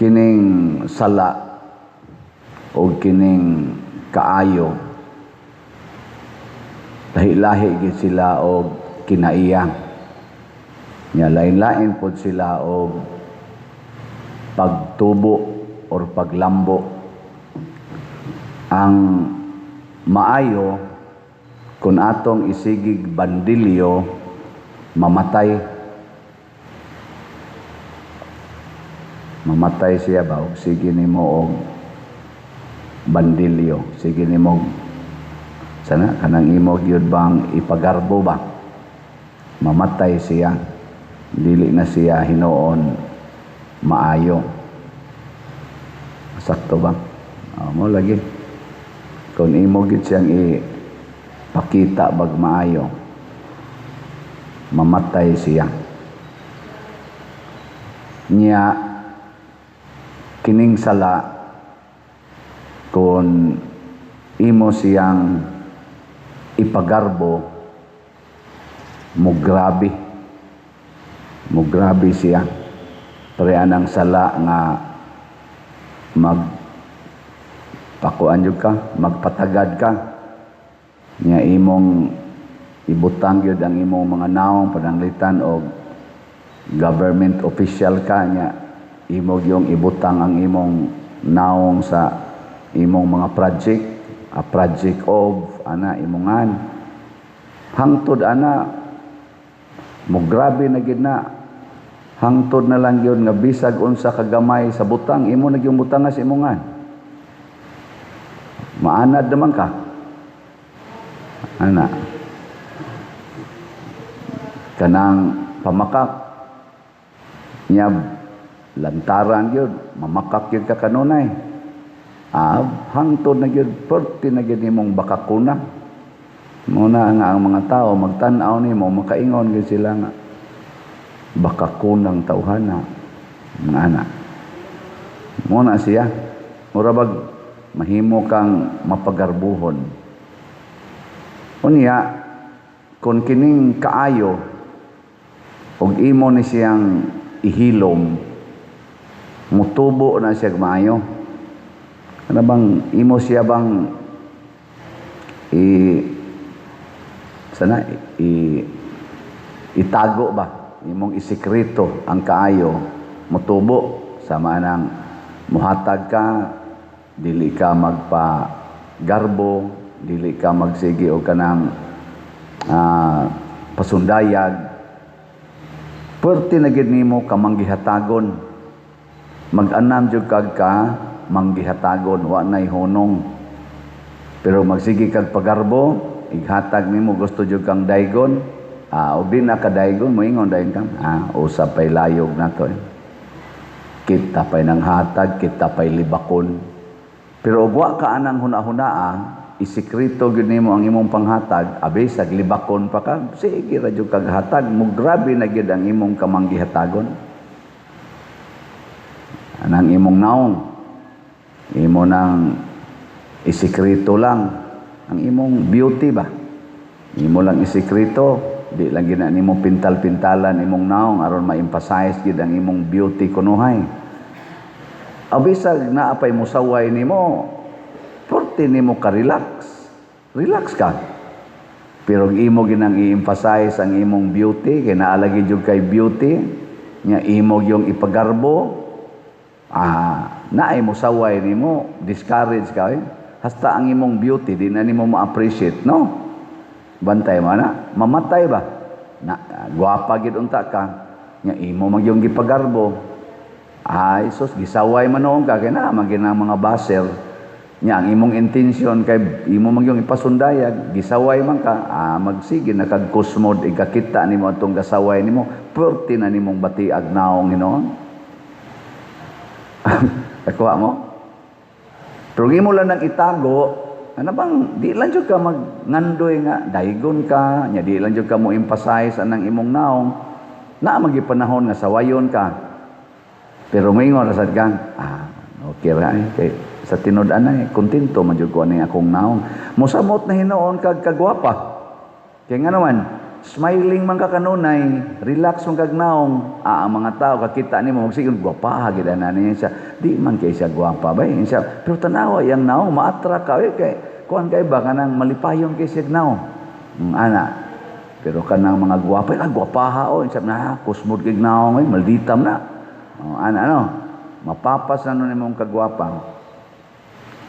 Kining sala o kining kaayo, lahi-lahi gid sila og kinaiya. Nya lain-lain pod sila og pagtubo or paglambo. Ang maayo, kung atong isigig bandilyo, mamatay. Mamatay siya ba? Og sige nimo og bandilyo, sige nimo sana kanang imo gyud bang ipagarbo ba, mamatay siya, dili na siya hinuon maayo. Sakto ba? Mo lagi kung imo gyud siyang ipakita bag maayo, mamatay siya. Nya kining sala, kung imo siyang ipagarbo, mugrabe, mugrabe siya. Pareha ng sala nga mag pakuan jud ka, magpatagad ka, nya imong ibutang gyud ang imong mga naong pananglitan og government official ka, nya imo gyung ibutang ang imong naong sa imong mga project, a project of ana imongan, hangtod ana mo grabe na gid na, hangtod na lang gyud nga bisag unsa kagamay sa butang, imo na gyung butanga sa imongan, maanad naman ka ana. Kanang pamakak nya, lantaran gyud mamakak gyud ka kanunay. Hangtod na gyud perti na gyud nimong bakakuna. Muna nga ang mga tao magtan-aw nimo, makaingon gyud sila nga bakakunang tawhana, mga ana. Muna siya, mura bag mahimo kang mapagarbuhon. Unya kung kining kaayo og imo ni siyang ihilom, mutubo na siya maayo. Ano bang imo siya bang i sana i itago ba, imong isikreto ang kaayo, mutubo. Sama nang muhatag ka, dili ka magpa garbo, dili ka magsige og kanang pasundayag, perti na gid nimo kamanggihatagon. Mag-anam jud kag ka manggihatagon, wa nay hunong. Pero magsige kag pagarbo, ighatag nimo, gusto jud kang daygon, og di na ka daygon, moingon dayon ka, "Usab pay layog nato eh. Kita pay nang hatag, kita pay libakon." Pero og wa ka anang huna-hunaa, isikreto gyud nimo ang imong panghatag, abi sag libakon pa ka, sige ra jud kag hatag, mo grabe na gyud ang imong kamanggihatagon. Anang imong naong, imo nang isikreto lang ang imong beauty ba, imo lang isikreto, di lang gina nimo pintal-pintalan imong naong aron ma-emphasize gid ang imong beauty kunuhay. Abisag naa pay musaway nimo, porte nimo ka relax, relax ka. Pero ang imo ginang i-emphasize ang imong beauty kay naa lagi jud kay beauty nya, imo yung ipagarbo, naay musaway nimo, discourage ka eh. Hasta ang imong beauty di na nimo ma-appreciate, no? Bantay mo na, mamatay ba? Na gwapa gid unta ka nya, imo man yung gipagarbo. Ay sus, gisaway man noon ka kay naa man gyud ang mga baser nya, ang imong intention kay imo man yung ipasundayag, gisaway man ka, magsige na kag kusmod, ikakita nimo atong gasaway nimo, perti na nimong batiag naong hinuon. Nakuha mo? Pero imo lang nang itago, ano bang, di lang jud ka magngandoy nga, daygon ka, nya di lang jud ka mo emphasize anang imong naong, naa magi panahon nga sawayon ka. Pero moingon ra sad ka, "Okay ra eh, kay sa tinud-anay, kontento man jud ko ani akong naong." Mosamot na hinuon kag kagwapa. Kay nga naman, Smiling man ka kanunay, relax man kag naong, ang mga tao kakita nimo magsigod, "Gwapa gid ana niya siya." Di man kay siya gwapa ba siya, pero tanawa yang naong, ma-attract ka eh, kay kuan kay ba, kanang malipayon kay siya naong. Ana. Pero kanang mga gwapa, "Ah, gwapaha oh," siya na kusmod kay naong eh, malditam na. Oh, ana ano, mapapas na nun imong kagwapa.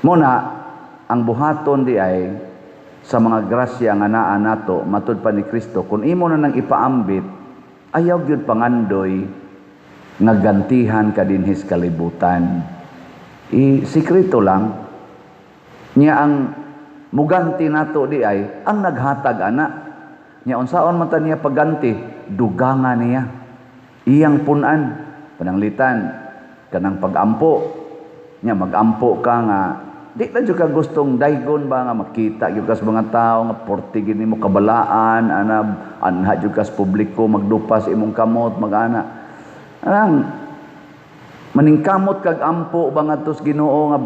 Muna, ang buhaton di ay sa mga grasya nga naa nato matud pa ni Kristo, kung imo na nang ipaambit, ayaw gyud pangandoy nga gantihan ka dinhis kalibutan. I sikreto lang niya, ang muganti nato di ay ang naghatag ana niya. Unsaon man ta niya pagganti? Dugangan niya, iyang punan. Pananglitan kanang pagampo niya, magampo ka nga di na jud ka gustong daygon ba, nga makita gyud ka sa mga tao nga porte gid nimo kabalaan ana, anha jud ka sa publiko, magdupas imong kamot, magana anang maningkamot kag ampo ba ngadto sa Ginoo, nga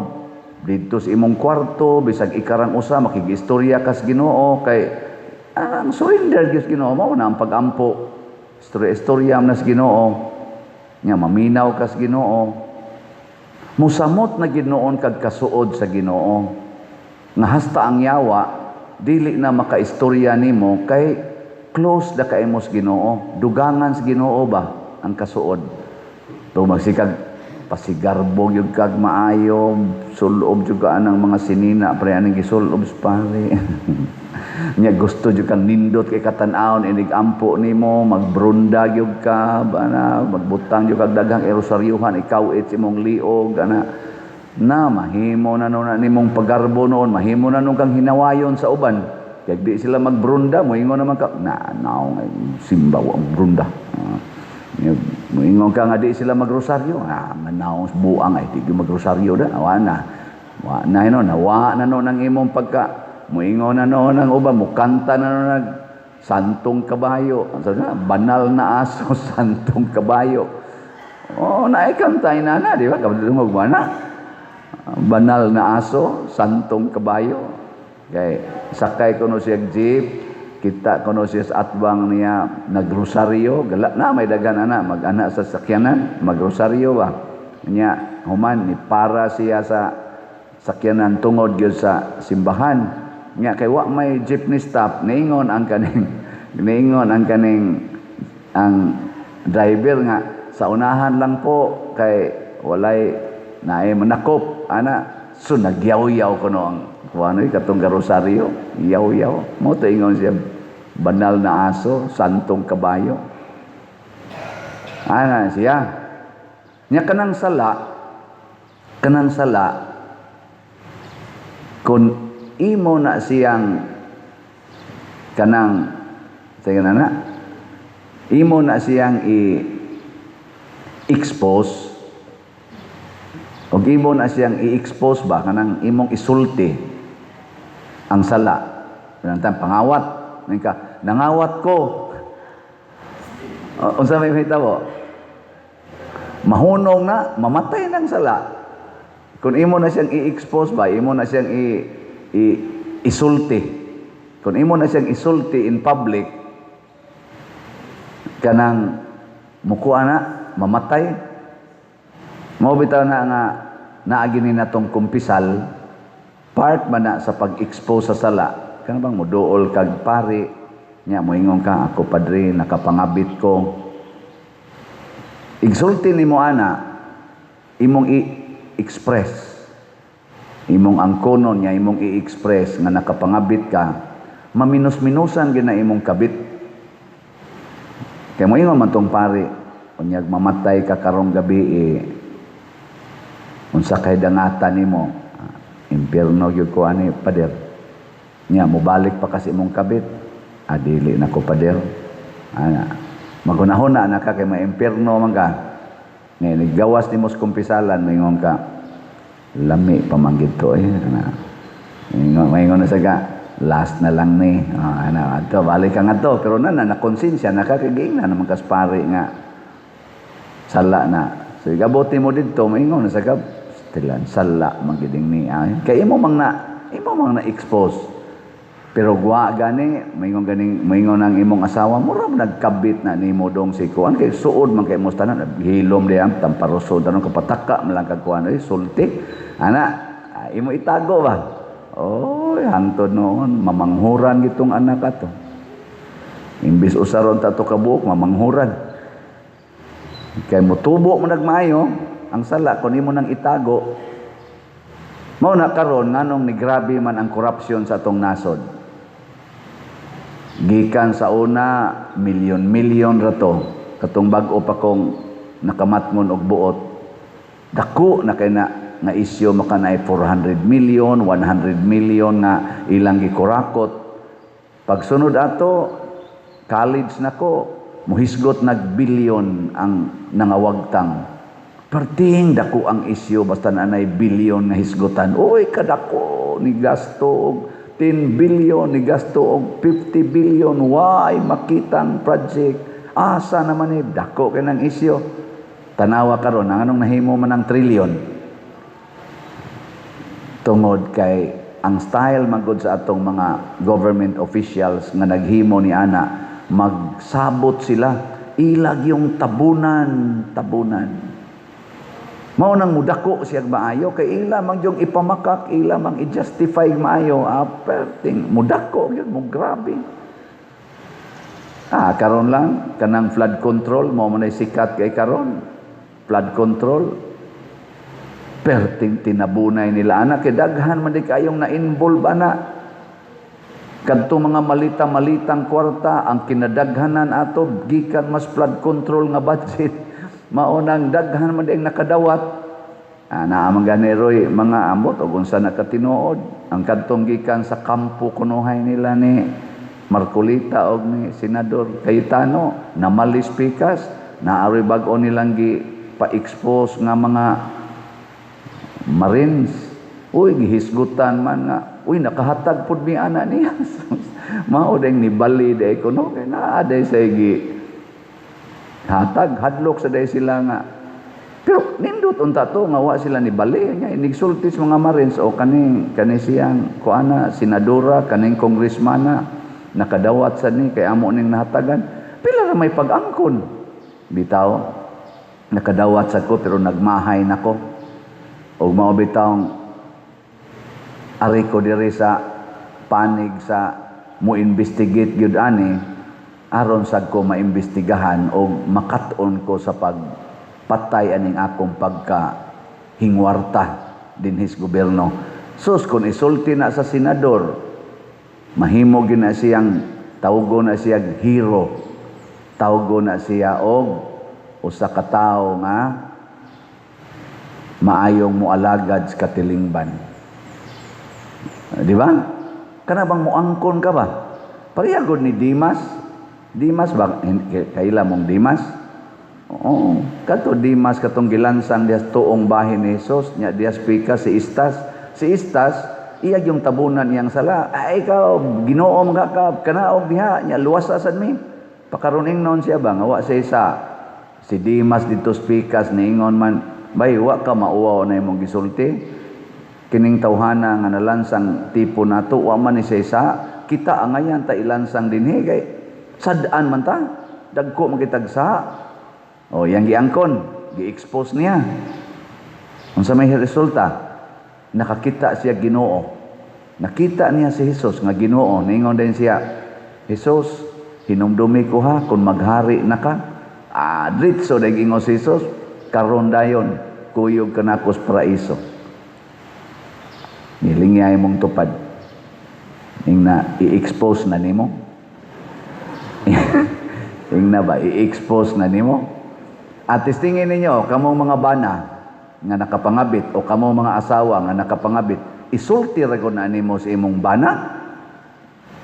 didto sa imong kwarto, bisag ikarang usa, makigistorya ka sa Ginoo, kay ang surrender gyud sa Ginoo. Mao na ang pagampo, istorya-istorya man sa Ginoo nya, maminaw ka sa Ginoo, musamot na ginoon kag kasuod sa Ginoo nga hasta ang yawa dili na makaistorya nimo, kay close na kay mo sa Ginoo, dugangan sa Ginoo ba ang kasuod. To magsikag pasigarbo gyud kag maayo, sulob jud ka anang mga sinina pre, aning gisulob sa pare nya, gusto jud kang nindot kay katan-awon inig ampo nimo, magbrunda gyud ka ana, magbutang jud kag daghang erosaryuhan, ikaw it imong liog ana, na mahimo na no na nimong pagarbo noon, mahimo na nung kang hinawayon sa uban kay di sila magbrunda. Moingon naman ka na naong simba wa brunda. Moingon ka nga di sila magrosaryo, manaong buang ay di magrosaryo da, wa na wa na no, nawa na no ng imong pagka moingon na no ng uban, mukanta na no nag santong kabayo. Ang na, banal na aso, santong kabayo. Oh, naikanta na na, di ba? Kabadungog mo na. Banal na aso, santong kabayo. Kay sakay kuno siya jeep, kita kuno siya sa atbang niya nagrosaryo, gala na may daghan ana, mag-ana sa sakyanan, magrosaryo ba. Nya human ni para siya sa sakyanan tungod gyud sa simbahan. Nya kay wa may jeepney stop, niingon ang kaning ang driver nga sa unahan lang po kay walay naay manakop ana. So nagyaw-yaw kuno ang kuano katong garosaryo, yaw-yaw mo to. Ingon siya, banal na aso, santong kabayo ana siya. Nya kanang sala, kung imo na siyang kanang, sige na na, imo na siyang i-expose o imo na siyang i-expose ba, kanang imong isulti ang sala. Kanang pangawat ka, "Nangawat ko." O, unsa may mahitabo? Mahunong na, mamatay ng sala. Kung imo na siyang i-expose ba, imo na siyang i isulti. Kung imo na siyang isulti in public, kanang mukuha na, mamatay. Mao bitaw na nga naagi ni natong kumpisal, part man na sa pag-expose sa sala. Kana bang muduol kag pari, nya moingon ka, "Ako padre, nakapangabit ko." Igsulti nimo ana, imong i-express. Imong angkonon niya, imong i-express nga nakapangabit ka, maminus-minusan gina imong kabit. Kaya moingon man tong pari, "Unyag mamatay ka karong gabi eh, unsa kay dangatan nimo?" "Ah, impierno gyud ko ani, pader." Nya mobalik pa kasi imong kabit. "Ah, dili na ko, pader." Ana, magunahuna na ka kay ma-impierno man ka. Ngayon, gawas nimo sa kumpisalan, moingon ka, "Lami pa man gid to eh." Ana. Maingon na sa ka, "Last na lang ni." Ah, ana, ato, balik ka nga to. Pero na, na, na-konsensya na ka, kay giingnan naman kas pare nga, sala na. So, igabuti mo didto, maingon na sa ka, "Stilan, sala man gid ni." Ah, kay imo mang na expose. Pero gwa gani, maingon ganing maingon ang imong asawa, mura man nagkabit na nimo dong si kuan kay suod man kay mo tanan, hilom diha tamparoson tanon, kapataka man lang kag kuan, ay sulti. Ana, imo itago ba? Oy, hangtod noon mamanghuran gitong anak ato. Imbis usaron ta to kabuok, mamanghuran. Kay motubo mo nagmaayo ang sala kun imo nang itago. Mao na karon nganong nigrabe man ang korupsyon sa atong nasod. Gikan sa una, milyon-milyon ra to. Katong bag-o pa kong nakamatngon og buot. Dako na kay na nga isyu, maka naay 400 million, 100 million nga ilang gikurakot. Pagsunod ato, college nako, muhisgot nag bilyon ang nangawagtang. Perting dako ang isyu basta na anay bilyon nga hisgotan. Uy, kadako ni gasto og 10 billion, ni gasto og 50 billion, why makitang project? Asa naman ni dako kay nang isyu. Tanawa karon, ang anong nahimo man ang trilyon? Tungod kay ang style magod sa atong mga government officials nga naghimo ni ana, magsabot sila, ilag yung tabunan, tabunan. Mao nang mudako siya maayo kay ila man yung ipamakak, ila mang i-justify maayo, perting mudako gyud mo, grabe. Karon lang kanang flood control mao man ay sikat kay karon. Flood control, perting tinabunay nila ana kay daghan man di kayong na-involve ana. Kadto mga malita-malitang kwarta ang kinadaghanan ato gikan mas flood control nga budget. Mao nang daghan man ding nakadawat. Naa man gani roy mga ambot og unsa na katinuod ang kadtong gikan sa kampo kunuhay nila ni Marcolita og ni Senador Cayetano namalis pikas naaroy bag-o nilang gi pa-expose nga mga Marines. Uy, gihisgutan man nga, uy, nakahatag pud mi ana niya. Mao ding nibali day kuno kay naa day say gi hatag, hadlok sa day sila nga. Pero nindot unta to nga wa sila ni bali nga inigsulti sa mga Marines o kaning kani siyang kuana senadora, kaning congressmana nakadawat sa ni kay amo ning nahatagan. Pila ra may pag-angkon bitaw, nakadawat sa ko pero nagmahay nako og mao bitawng ari ko diri sa panig sa mo investigate gyud ani aron sad ko maimbestigahan og makat-on ko sa pagpatay aning akong pagka hingwarta dinhis gobyerno. Sus, kung isulti na sa senador, mahimo gyud na siyang tawgo na siya hero. Tawgo na siya og usa ka tawo nga maayong moalagad sa katilingban. Di ba? Kana bang moangkon ka ba? Pareha gud ni Dimas. Dimas ba? Kaila mong Dimas? Oo. Kato Dimas katong gilansang diha sa tuong bahin ni Jesus, nya diha sa pikas si Istas. Si Istas, iya yung tabunan niyang sala. Ay, ikaw, Ginoo mga ka, kanaog diha, nya luwas sad mi. Pakaron ingnon siya ba, nga wa siya sa si Dimas dito sa pikas, niingon man, bay, wa ka mauwaw na imong gisulti. Kining tawhana nga nalansang tipo nato, wa man ni siya sa, kita angayan ta ilansang dinhi kay sad-an man ta, dagko man kitag sa. O yang giangkon, gi-expose niya. Unsa may resulta? Nakakita siya Ginoo. Nakita niya si Jesus nga Ginoo. Ningon din siya, "Jesus, hinumdumi ko ha kung maghari na ka." Dritso dahil ingon si Jesus, "Karon dayon, kuyog ka nako sa paraiso." Nilingay mong tupad. Ing na i-expose na nimo. Ing na ba, i-expose na nimo? At testingin ninyo, kamong mga bana nga nakapangabit o kamong mga asawa nga nakapangabit, isulti ra gud na nimo sa imong bana.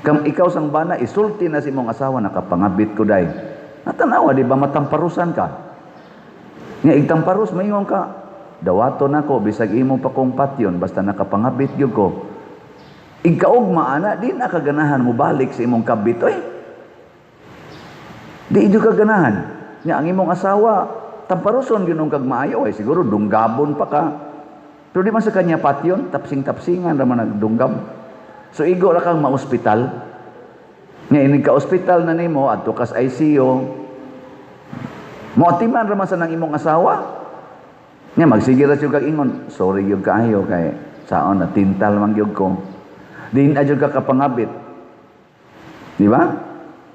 Kam ikaw sang bana, isulti na sa imong asawa, "Nakapangabit ko day." Natanawa, di ba matamparusan ka? Nga igtamparos, maingon ka, "Dawato nako bisag imo pa kong patyon, basta nakapangabit gyud ko." Igkaugma ana, di na kaganahan mo balik sa imong kabit, oy. Di jud ka ganahan. Nya ang imong asawa, tamparuson gyud kag maayo, ay siguro dunggabon pa ka. Pero di man sa kanya patyon, tapsing-tapsingan ra man nagdunggab. So igo ra kang maospital. Nga inig ka ospital na nimo, adto kas ICU. Moatiman ra man sa nang imong asawa. Nga magsige ra siya kag ingon, "Sorry gyud kaayo kay saon na tintal man gyud ko." Di na jud ka kapangabit. Di ba?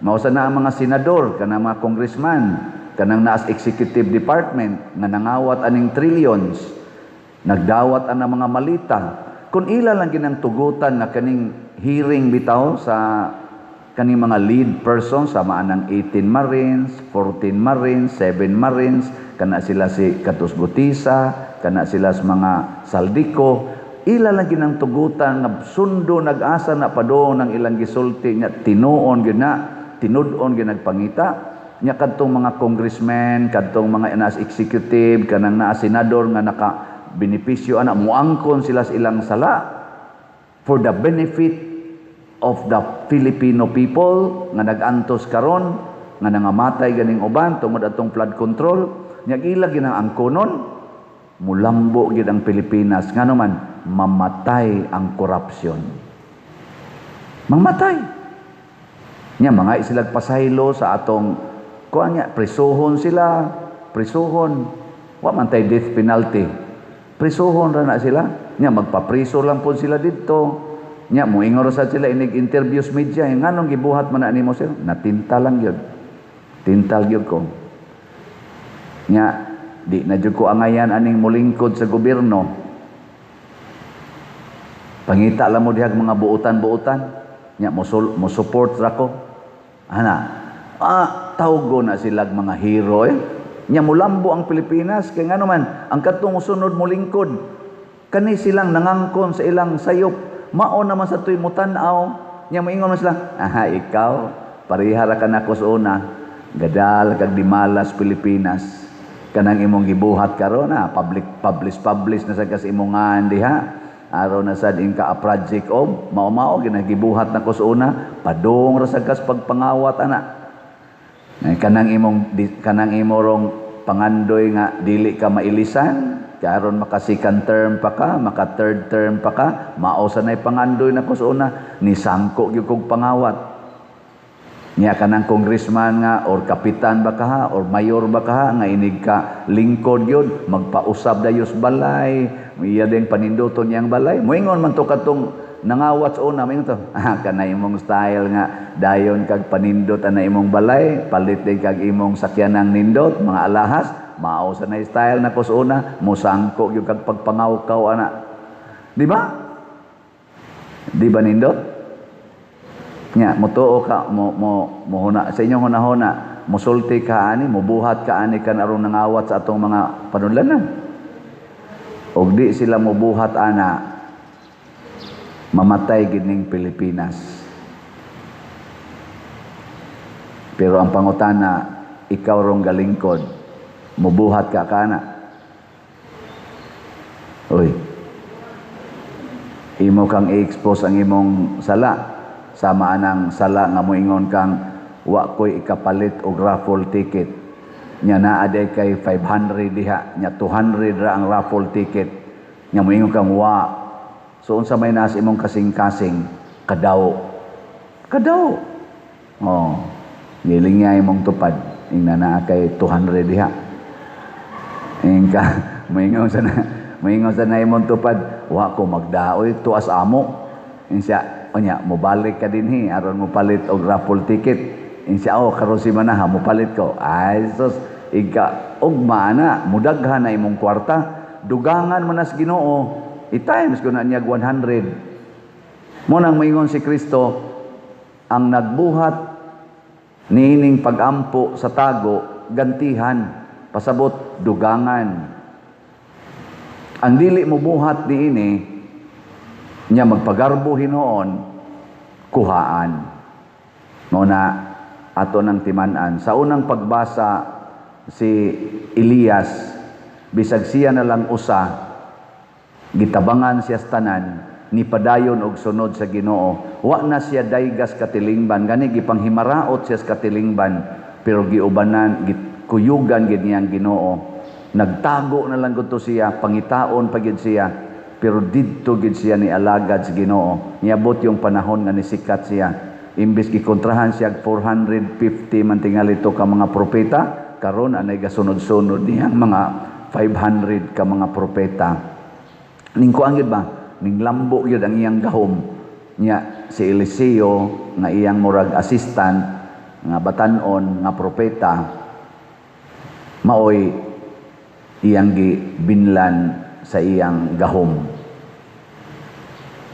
Mausa na ang mga senador, kanang mga congressman, kanang naas executive department nga nangawat aning trillions, nagdawat ang mga malita. Kung ila lang ginang tugutan nga kaning hearing bitaw sa kaning mga lead person sama anang 18 Marines, 14 Marines, 7 Marines, kana sila si Katus Gutisa, kana sila sa mga Zaldy Co, ila lang ginang tugutan nga sundo nag-asa na padong ng ilang gisulti nya tinuon gyud na, tinud-on gyud nagpangita nya kadtong mga congressmen, kadtong mga naas executive, kanang naa senador nga naka benepisyo ana, muangkon sila sa ilang sala for the benefit of the Filipino people nga nag-antos karon, nga nangamatay ganing uban tungod atong flood control nya, ila ginang angkonon, mulambo gid ang Pilipinas. Ngano man, mamatay ang korupsyon, mamatay nya, mga silag pasaylo sa atong kuan nya, prisuhon sila, prisuhon. Wa man tay death penalty, prisuhon ra na sila nya, magpapriso lang pod sila didto nya. Moingon ra sad sila inig interviews media, "Nganong gibuhat man na nimo, sir?" "Natintal lang gyud, tintal gyud ko nya, di na jud ko angayan aning mulingkod sa gobyerno. Pangita lang mo dihag mga buotan-buotan nya, mo support ra ko ana." Ah, tawgo na silag mga hero eh. Nya mulambo ang Pilipinas kay ngano man, ang kadtong mosunod molingkod, kani silang nangangkon sa ilang sayop, mao naman sa tuy mutan-aw nya, moingon man sila, "Aha, ikaw pareha ra ka nako sa una, gadal kag dimalas Pilipinas. Kanang imong gibuhat karon na public, publish publish na sa kas imong ngan diha aron na sad ingka a project og mao-mao ginagibuhat nako sa una, padung ra sad kas pagpangawat ana. Eh, kanang imorong pangandoy nga dili ka mailisan karon, maka second term pa ka, maka third term pa ka, mao sa nay pangandoy nako sa una, ni sangko gyud kog pangawat." Nya kanang congressman nga or kapitan ba ka ha, or mayor ba ka ha, nga inig ka lingkod gyud, magpausab dayos balay, iya ding paninduton niyang balay, moingon man to kadtong nangawat sa una, moingon to, "Ah, kana imong style nga dayon kag panindot ana imong balay, palit din kag imong sakyanang nindot, mga alahas, mao sa nay style nako sa una, musangko gyud kag pagpangawkaw ana." Di ba? Di ba nindot? Nya, mutuo ka, mo, mo, mo huna, sa inyong hunahuna, musulti ka ani, mubuhat ka ani kan aron nangawat sa atong mga panudlanan. Og di sila mubuhat ana, mamatay gid ning Pilipinas. Pero ang pangutana, ikaw rong galingkod, mubuhat ka kana? Uy, imo kang i-expose ang imong sala sama anang sala nga moingon kang wa ko'y ikapalit og raffle ticket nya, naa day kay 500 diha nya, 200 ra ang raffle ticket nya, moingon kang wa. So unsa may naas imong kasing-kasing? Kadaw, kadaw. Oh, giling niya imong tupad ing naa kay 200 diha, ing ka moingon sa na imong tupad, "Wa ko magdaoy, tuas amo." Ing siya, "Unya mobalik ka dinhi aron mo palit og raffle ticket." Ing siya, "Oh, karon si manaha mopalit ko." Ay sus, ika ugma na mudaghan na imong kwarta, dugangan mo na sa Ginoo, i-times ko na niya 100 mo. Nang moingon si Kristo, ang nagbuhat niining pagampo sa tago, gantihan, pasabot dugangan. Ang dili mo buhat niini nya magpagarbo hinuon, kuhaan. Mao na ato ng timan-an sa unang pagbasa, si Elias, bisag siya na lang usa, gitabangan siya sa tanan, ni padayon og sunod sa Ginoo. Wa na siya daygas katilingban, gani gipanghimaraot siya sa katilingban, pero giubanan, gikuyugan gid niyang Ginoo. Nagtago na lang gud siya, pangitaon pa gid siya. Pero didto gid siya ni alagad sa Ginoo. Niabot yung panahon nga nisikat siya. Imbes gikontrahan siya 450 man tingali to ka mga propeta, karon anay gasunod-sunod niyang mga 500 ka mga propeta. Ning kuan gyud ba? Ning lambo gyud ang iyang gahom. Nya si Eliseo nga iyang murag assistant nga batan-on nga propeta, maoy iyang gibinlan sa iyang gahom.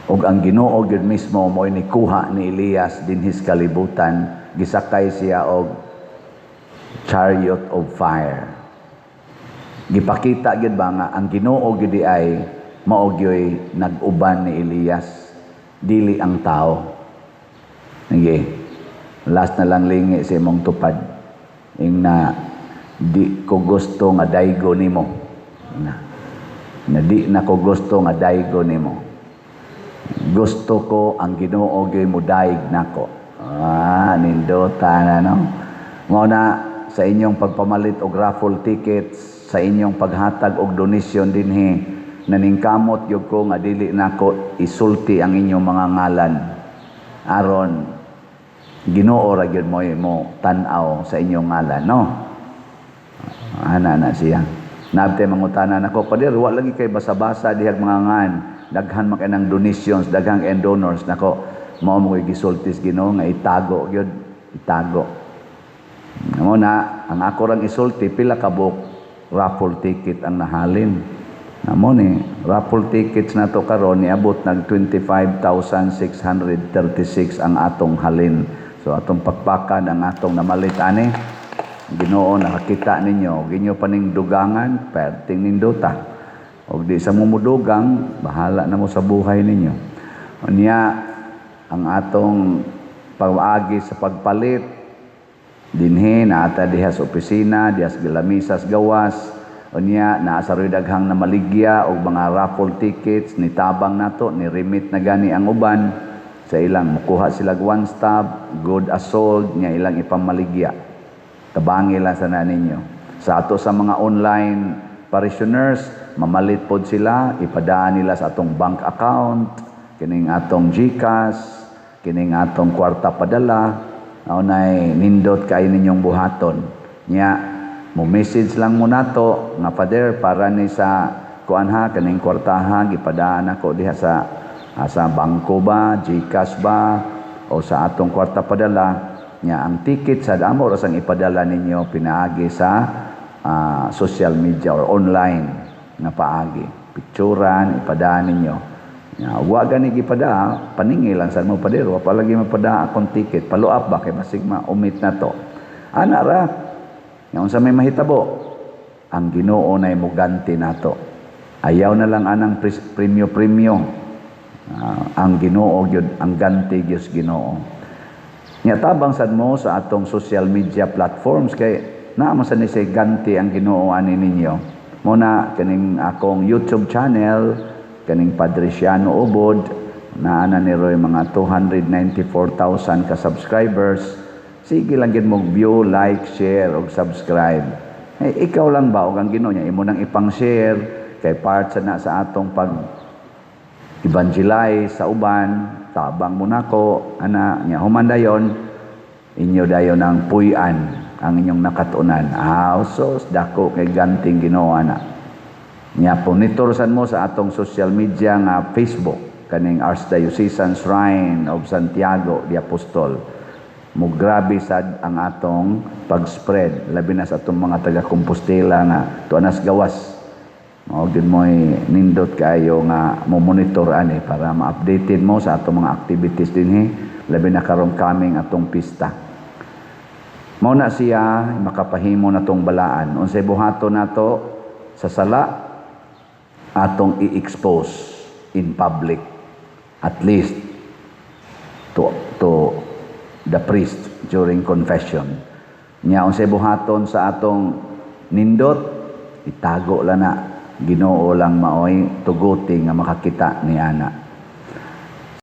Ug ang Ginoo gyud mismo mo'y nikuha ni Elias dinhis kalibutan, gisakay siya og chariot of fire. Gipakita gyud ba nga ang Ginoo gyud ay mao gyoy nag-uban ni Elias, dili ang tao. Sige, last na lang, lingi sa imong tupad. Ing na di ko gusto nga daygo nimo. Na di na ko gusto nga daygo nimo. Gusto ko ang Ginoo gyud mudayeg nako. Ah, nindota na, no. Mao na sa inyong pagpamalit og raffle tickets, sa inyong paghatag og donasyon dinhi, naningkamot gyud ko nga dili nako isulti ang inyong mga ngalan. Aron Ginoo ra gyud mo tan-aw sa inyong ngalan, no. Ana na siya. Nabte mangutana nako, "Pader, wa lagi kay basa-basa dihag mga ngan. Daghan man kay ng donations, daghang and donors nako." Mao mo gisultis Ginoo nga itago gyud, itago. Mao na ang ako rang isulti pila ka buok raffle ticket ang nahalin. Namo ni raffle tickets na to karon niabot nag 25,636 ang atong halin. So atong pakpakan ang atong namalit ani. Ginoo nakakita ninyo, ginyo pa ning dugangan, perting nindota. Og di sa mumudugang, bahala na mo sa buhay ninyo. Unya, ang atong pag-agi sa pagpalit, dinhi naata diha sa opisina, diha sa Lamisas gawas, unya naa sa roy daghang namaligya og mga raffle tickets, ni tabang nato, ni remit na gani ang uban sa ilang mukuha sila one stop, good as sold, nya ilang ipamaligya. Tabangi lang sa na ninyo. Sa ato sa mga online parishioners, mamalit pod sila, ipadaan nila sa atong bank account, kining atong GCash, kining atong kwarta padala, nay nindot kay ninyong buhaton. Nya, mo message lang mo nato nga, "Father, para ni sa kuan ha, kaning kwartaha gipadaan ako diha sa bangko ba, GCash ba o sa atong kwarta padala." Nya ang ticket sa amo ra sang ipadala ninyo pinaagi sa social media or online nga paagi. Picturan, ipadaan ninyo. Nya wa gani gipada, paningi lang sad mo, "Pader, wa pa lagi mapada akong ticket, follow up ba kay basig ma-omit na to." Ana ra. Nya unsa may mahitabo? Ang Ginoo nay muganti nato. Ayaw na lang anang premyo-premyo. Ang Ginoo gyud, ang ganti gyud Ginoo. Nya tabang sad mo sa atong social media platforms kay naa man sa ni say ganti ang Ginoo ani ninyo. Mo na kaning akong YouTube channel, kaning Padriciano Ubod, naa na ni Roy mga 294,000 ka subscribers. Sige lang gid mo view, like, share ug subscribe. Eh, ikaw lang ba ug ang Ginoo niya imo nang ipang-share kay part sa na sa atong pag evangelize sa uban, tabang mo nako ana. Nya human dayon inyo dayon ang puy-an ang inyong nakatunan. Ah, sos dako kay ganting Ginoo ana. Nya monitor mo sa atong social media nga Facebook, kaning Archdiocesan Shrine of Santiago the Apostol. Mo grabe sad ang atong pag-spread, labi na sa atong mga taga Compostela nga tuanas gawas. Mao gyud mo'y nindot kaayo nga mo monitor ani para ma-updated mo sa atong mga activities dinhi, labi na karong coming atong pista. Mao na siya makapahimo natong balaan. Unsay buhaton nato sa sala, atong i-expose in public, at least to the priest during confession. Nya unsay buhaton sa atong nindot, itago lang na. Ginoo lang maoy tuguti nga makakita ni ana.